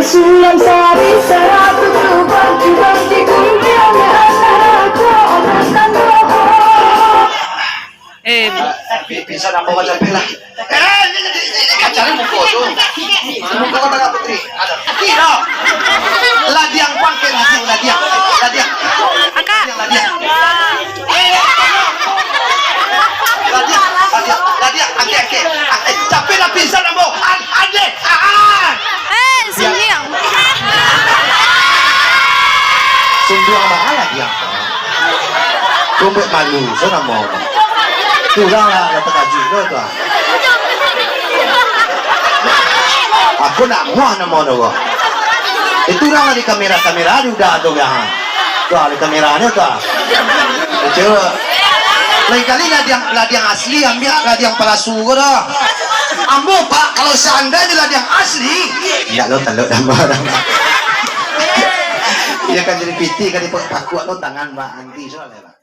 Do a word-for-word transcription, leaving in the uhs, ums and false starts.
Sulam Sari, saratu Tuban, Tuban di Gumil, Merah Sahara, Kota Tanah. Eh, Pi- Pisan apa macam lah. Eh, ini, ini, ini, ini kacau ni muka tu. Muka kau tengah putri. Ada. Tidak. Ladiang pangkil, ladiang, ladiang. Ladiang. Akak. Ladiang, ladiang. Ladiang, ladiang, ladiang. Akik, akik. Akik. Tapi dah pisan ambo. An-, adek. Ah. Eh, sini. Sumbuang mahal ladiang. Rumput malu, so namo. Kurang lah, dapat gaji tu, tu. Aku nak muah namo tu. Itu urang lah di kamera-kamera di udah tu, ya. Tu, di kamera ni tu. Cuba. Lain kali ladiang, ladiang asli, ambiak ladiang palasu ko dah. Ambo, Pak, kalau seandainya ladiang asli, indak lo telok dah, Pak. Dia kan jadi piti, kan dia takut lo tangan, Pak, anti, so lah.